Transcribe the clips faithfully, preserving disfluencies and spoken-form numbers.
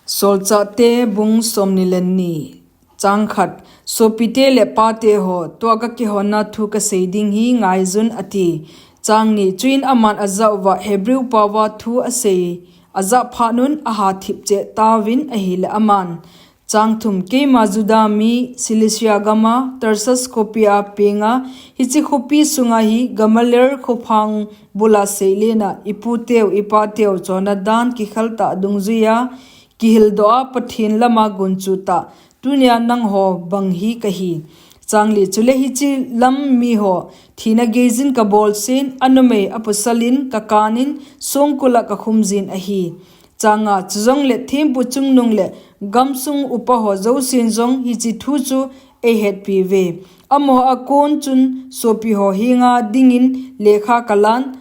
Solchahte bung somni le ni. Chang khat. Sopite le pate ho, tua kakihonna thu kasei ding hi ngaiyun, ati. Chang ni. Chuin aman ajah uva Hebrew paova thu asei, ajah phatnun ahathip cheh tauvin ahile aman, Chang thum. Keima Juda mi, Cilicia gama Tarsus khopia penga, hiche khopi sunga hi Gamaliel khophang bula seilena, iputeu ipateu chonna dan kikheltah dungjuiya kihildoh a Pathen lama gunchu tah, tunia nangho bang hi kahi. Chang li. Chule hiche lam miho thina geijin kabolsen, anumei apasalin kakanin songkula kakhumjin ahi. Chang nga. Chujongle thempu chungnung le gamsung upaho jousen jong hiche thu chu eihetpiuve. Amaho akon chun sopiho henga dingin lekha kalan,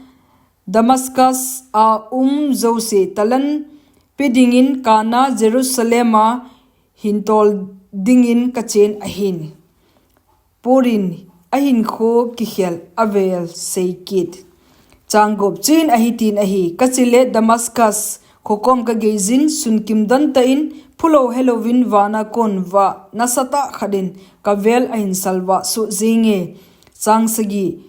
Damascus a um jouse talan pe dingin kana Jerusalem a hintol dingin kachen ahin. Paul in ahinkho kikhel avel seikit. Chang gup. Chuin ahitin ahi, kachele Damascus khokom kageijin, sunkim dantah in, phulou helouvin vana kon vah nasatah khat in kavel ahin salvah soh jinge. Chang sagi.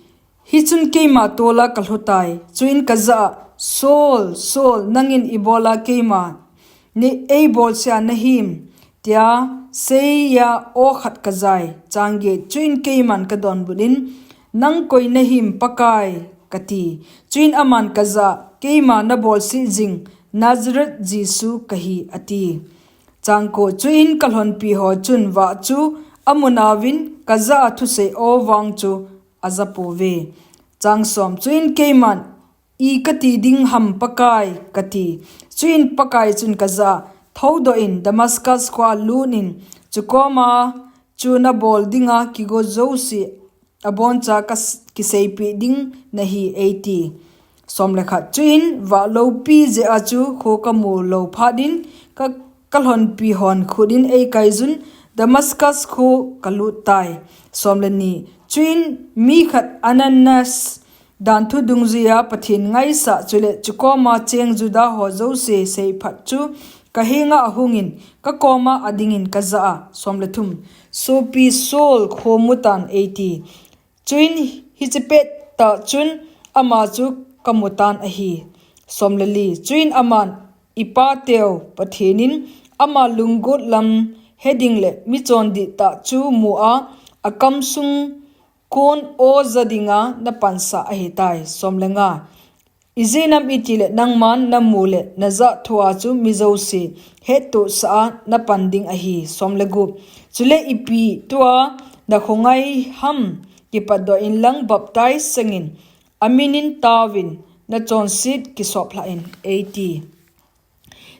Hichun keima tola kalhutai. Chuin kajah a, Saul, Saul, nangin ibola keima nei eibolsea nahim, tia seiya aw khat kajai. Chang get. Chuin keiman kadonbut in, Nang koi nahim, Pakai? kati. Chuin aman kajah a, Keima nabolse jing Nazareth Jesu kahi, ati. Chang ko. Chuin kalhonpiho chun vah chu amunauvin, kajah a thusei aw vang chu ajapouve. Chang som. Chuin keiman, I kati ding ham, Pakai? kati. Chuin Pakai chun kajah a, Thoudoh in Damascus khoa lut in, chukoma chu nabol dinga kigo jouse aboncha kas-, kiseipeh ding nahi, eiti. Som le khat. Chuin vah loupi jeh a chu kho kamu lou phat in ka, kalhonpihon khut in eikaiyun Damascus kho kaluttai. Som le ni. Chuin mi khat Ananias danthu dungjuiya Pathen ngaisah chule chukoma cheng Juda ho jouse seiphat chu kahenga ahungin, kakoma adingin kajah a, Som le thum. Sopi Saul, kho mutan, eiti. Chuin hiche pettah chun ama chu kamutan ahi. Som le li. Chuin aman, Ipateu Pathen in ama lunggot lam heding le michon dihtah chu mu a, akamsung kon aw ja dinga napansah ahitai. Som le nga. Ijeh inem itile nangman namu le najah thua chu mi jouse hettohsah a napan ding ahi. Som le gup. Chule ipi tua nakhongai ham kipatdoh inlang baptize sengin, aminin taovin, nachonset kisoplhah in, eiti.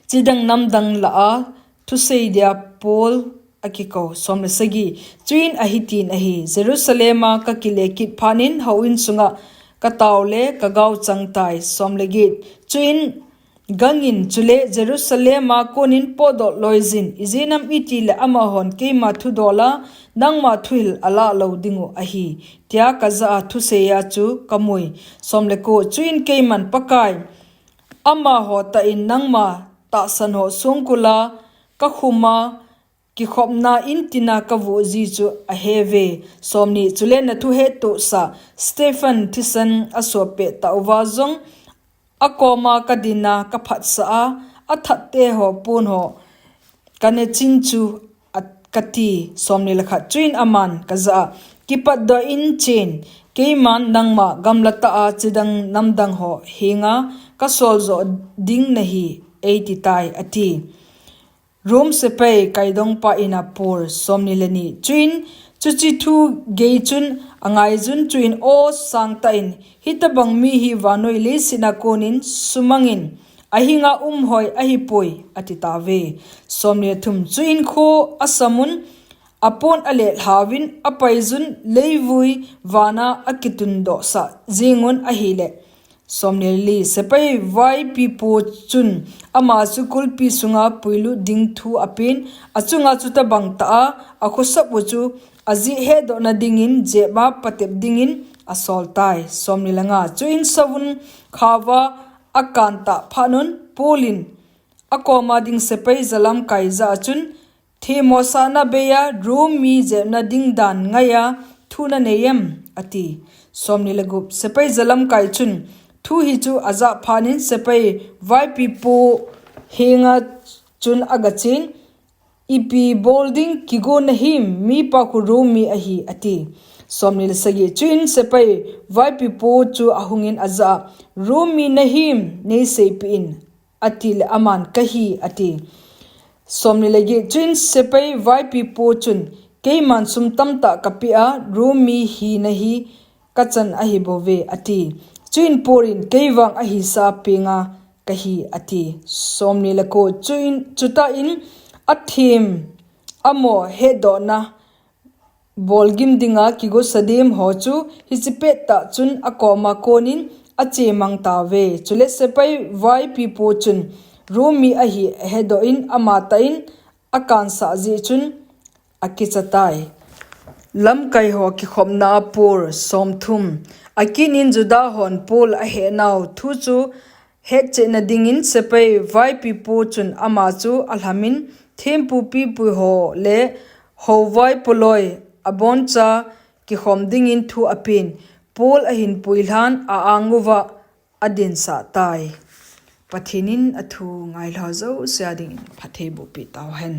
Chidang namdang lah a thusei dia Paul akikou. Som le sagi. Chuin ahitin ahi, Jerusalem a kakile kit phat in houin sunga katao le kagao changtai. Som le get. Chuin gangin chule Jerusalem a konin potdoh loijin, ijeh inem itile amahon keima thudola nangma thuhil alah lou dingu ahi, tia kajah a thuseiya chu kamui. Som le ko. Chuin keiman, Pakai, amaho tah in nangma tahsan ho songkula kakhuma kikhopna in tina kavuh ji chu aheuve. Som ni. Chule nathu hettohsah Stephen thisan asopeh tah uva jong akoma kadinna kaphatsah a, athatte ho pon ho kanechin chu, a, kati. Som ni le khat. Chuin aman kajah a, Kipatdoh in chen, keiman nangma gamlatah a chidang namdang ho henga kasol joh ding nahi, eititai, ati. Rome sepai kaidongpa ina Paul. Som ni le ni. Chuin chuche thu gei chun angaiyun, chuin aw sangtah in, Hitobang mi hi vannoi leiset a konin sumangin ahinga umhoi ahipoi, atitauve. Som ni le thum. Chuin kho asamun, apon alehlhauvin apaiyun, leivui vana akitundohsah jingun ahile, Som ni le li. Sepai vaipipu chun ama chu kulpi sunga puilut ding thu apen, achunga chutobang tah a akhosap u chu ajeh hetdohna dingin jep a patep dingin asoltai. Som ni le nga. Chuin savun khaova akantah phatnun Paul in akoma ding sepai jalamkai jah a chun, Themmo sahna beiya Rom mi jepna ding dan ngaiya thu nanei em? ati. Somni le gup. Sepai jalamkai chun thu hichu ajah phat in sepai vaipipo henga chun agachen, Ipi bol ding kigo nahim, mipa khu Rom mi ahi, ati. Somni le sagi. Chuin sepai vaipipo chu ahungin ajah a, Rom mi nahim, neiseipeh in, atile aman, Kahi, ati. Somni le get. Chuin sepai vaipipo chun, Keiman sum tamtah kapeh a, Rom mi hina hi kachan ahibouve, ati. Chuin Paul in, Keivang ahisah a penga kahi, ati. Somni le ko. Chuin, chutah in athem amo hetdohna bolgim dinga kigosa dem ho chu hiche pettah chun akoma konin achemang tauve. Chule sepai vaipipo chun Rom mi ahi ahetdoh in amatah in akansah jeh chun akichatai. Lamkaiho kikhopna a Paul. Somthum. Akitnin Juda hon Paul ahehnau thu chu hetchetna dingin sepai vaipipo chun ama chu alhamin thempu pipuiho le houvai poloi aboncha kikhom dingin thu apen. Paul ahin puilhan a-anguva adinsah tai. Pathen in athu ngailhah jousea dingin phatthei bohpeh tauhen.